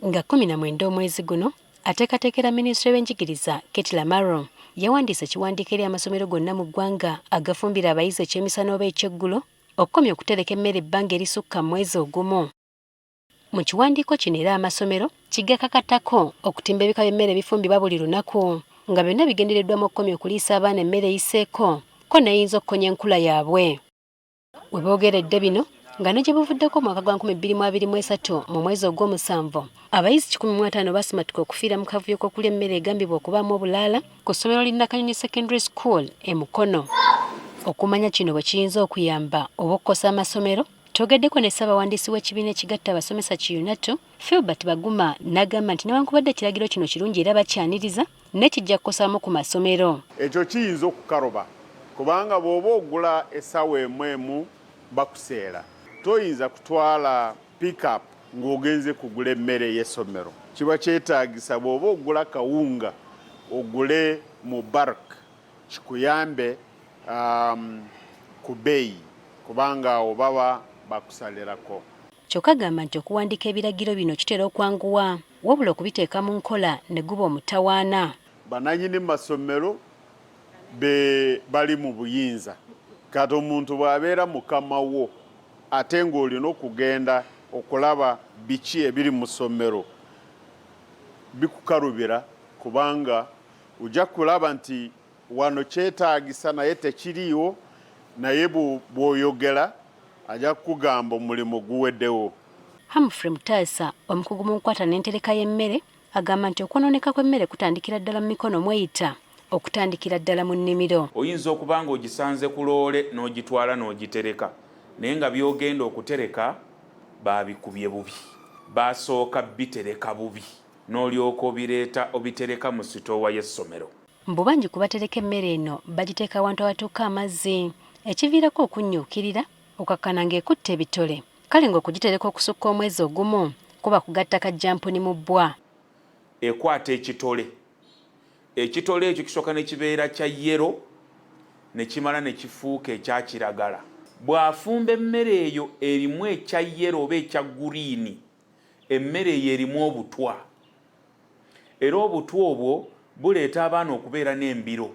Nga 19 omwezi guno, ateekateekera minisitule w'enjigiriza Ketty Lamaro yawandiise ekiwandiiko eri amasomero gonna mu ggwanga agafumbira abayizi ekyemisana oba ekyeggulo okukomya okutereka emmere ebbanga erisukka mu mwezi ogumu. Mu kiwandiiko kino era amasomero kigakakatako okutimba ebika by'emmere ebifumbibwa buli lunaku nga byonna bigendereddwamu okukomya okuliisa abaana emmere eyiseeko ko n'eyinza okukonya enkula yaabwe. We boogeredde bino nga ne gye buvuddeko omwaka gwa 2023 mu mwezi ogw'omusanvu abayizi 150 basimatuka okufiira mu kavuyo k'okulya emmere egambibwa okubaamu obulaala ku ssomero li Nakanyonyi Secondary School e Mukono. Okumanya kino bwe kiyinza okuyamba oba okukosa amasomero, twogeddeko ne ssabawandiisi w'ekibiina ekigatta abasomesa ki UNATU, Filbert Baguma n'agamba nti newankubadde ekiragiro kino kirungi era bakyaniriza, naye kijja kukosaamu ku masomero. Ekyo kiyinza okukaluba kubanga bw'oba ogula essaawa emu emu bakuseera, toyinza kutwala pickup ng'ogenze kugula emmere y'essomero. Kiba kyetaagisa bw'oba ogula kawunga ogule mu bulk kikuyambe ku bbeeyi kubanga awo baba bakusalirako. Kyokka agamba nti okuwandiika ebiragiro bino kitera okwanguwa wabula okubiteeka mu nkola ne guba omutawaana. Bannannyini masomero be bali mu buyinza, kati omuntu bw'abeera mukama wo ate ng'olina okugenda okulaba biki ebiri mu ssomero bikukalubira kubanga ojja kulaba nti wano kyetaagisa naye tekiriiwo, naye bw'oyogera ajja kukugamba omulimu guweddewo. Humphrey Mutaasa, omukugu mu nkwata n'entereka y'emmere, agamba nti okwonooneka kw'emmere kutandikira ddala mu mikono mweyita okutandikira ddala mu nnimiro. Oyinza okuba ng'ogisanze ku loole n'ogitwala n'ogitereka, naye nga by'ogenda okutereka baabikubye bubi, basooka bitereka bubi n'olyoka obireeta obitereka mu sitoowa y'essomero. Mbu bangi ku batereka emmere eno bagiteeka awantu awatuuka amazzi ekiviirako okunnyuukirira okakkana ng'ekutte ebitole, kale ng'okugitereka okusukka omwezi ogumu kuba kugatta kajjampuni mu bbwa. Ekwata ekitole, ekitole ekyo kisooka ne kibeera kya yellow ne kimala ne kifuuka ekya kiragala. Bw'afumba emmere eyo erimu ekya yellow oba ekya green, emmere eyo erimu obutwa era obutwa obwo buleeta abaana okubeera n'embiro.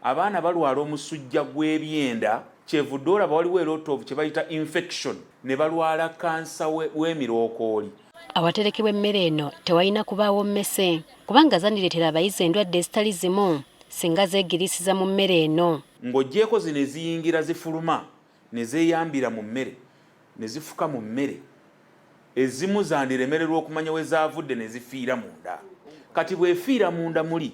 Abaana balwala omusujja gw'ebyenda, kyevudde olaba waliwo a lot of kye bayita infection ne balwala kansa w'emirookooli. Awaterekebwa emmere eno tewalina kubaawo mmese kubanga zandireetera abayizi endwadde ezitali zimu singa zeegiriisiza mu mmere eno. Ng'oggyeeko zino eziyingira zifuluma ne zeeyambira mu mmere ne zifuka mu mmere, ezimu zandiremererwa okumanya we zaavudde ne zifiira munda. Kati bw'efiira munda muli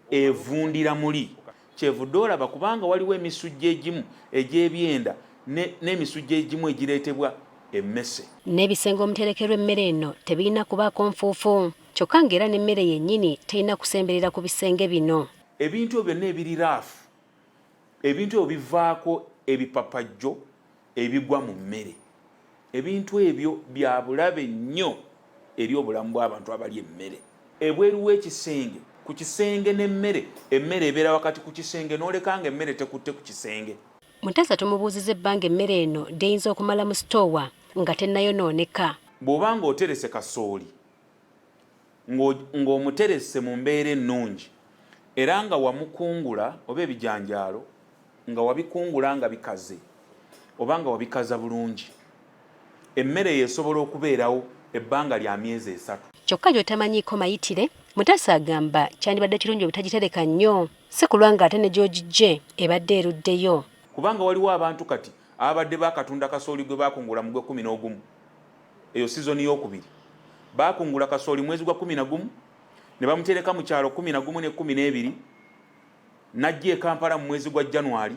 evundira muli, kyevudde olaba kubanga waliwo emisujja egimu egy'ebyenda n'emisujja egimu egireetebwa emmese. N'ebisenge omuterekerwa emmere eno tebirina kubaako nfuufu, kyokka ng'era n'emmere yennyini terina kusemberera ku bisenge bino. Ebintu ebyo byonna ebiri rough, ebintu ebyo bivaako ebipapajjo ebigwa mu mmere. Ebintu ebyo bya bulabe nnyo eri obulamu bw'abantu abalya emmere. Ebweru w'ekisenge, ku kisenge n'emmere, emmere ebeera wakati ku kisenge n'oleka nga emmere tekutte ku kisenge. Mutaasa tumubuuzizza ebbanga emmere eno ly'eyinza okumala mu sitoowa nga tennayonooneka. Bw'oba ng'oterese kasooli ng'omuterese mu mbeera ennungi era nga wamukungula oba ebijanjaalo nga wabikungula nga bikaze oba nga wabikaza bulungi, emmere eyo esobola okubeerawo ebbanga lya myezi 3. Kyokka gy'otamanyiiko mayitire, Mutaasa agamba kyandibadde kirungi obutagitereka nnyo si kulwa ng'ate ne gy'ogiggye ebadde eruddeyo. Kubanga waliwo abantu kati ababadde bakatunda kasooli gwe bakungula mu gw'ekkumi n'ogumu, eyo sizoni y'okubiri. Bakungula kasooli mwezi gwa 11 ne bamutereka mu kyalo 11 ne 12, n'ajja e Kampala mu mwezi gwa January,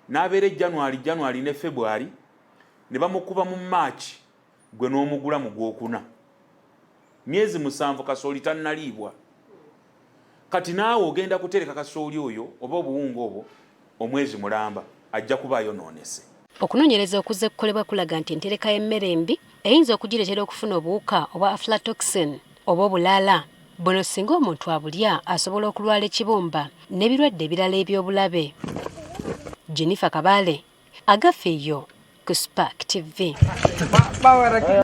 n'abeera e January, January ne February, ne bamukuba mu March, gwe n'omugula mu gwokuna. Myezi 7 kasooli tannaliibwa. Kati naawe ogenda kutereka kasooli oyo oba obuwunga obwo omwezi mulamba, ajja kuba ayonoonese. Okunoonyereza okuzze kukolebwa kulaga nti entereka y'emmere embi eyinza okugireetera okufuna obuwuka obwa aflatoxin oba obulaala. Buno singa omuntu abulya asobola okulwala ekibumba n'ebirwadde ebirala eby'obulabe. Jennifer Kabale, Agafeeyo ku Spark TV.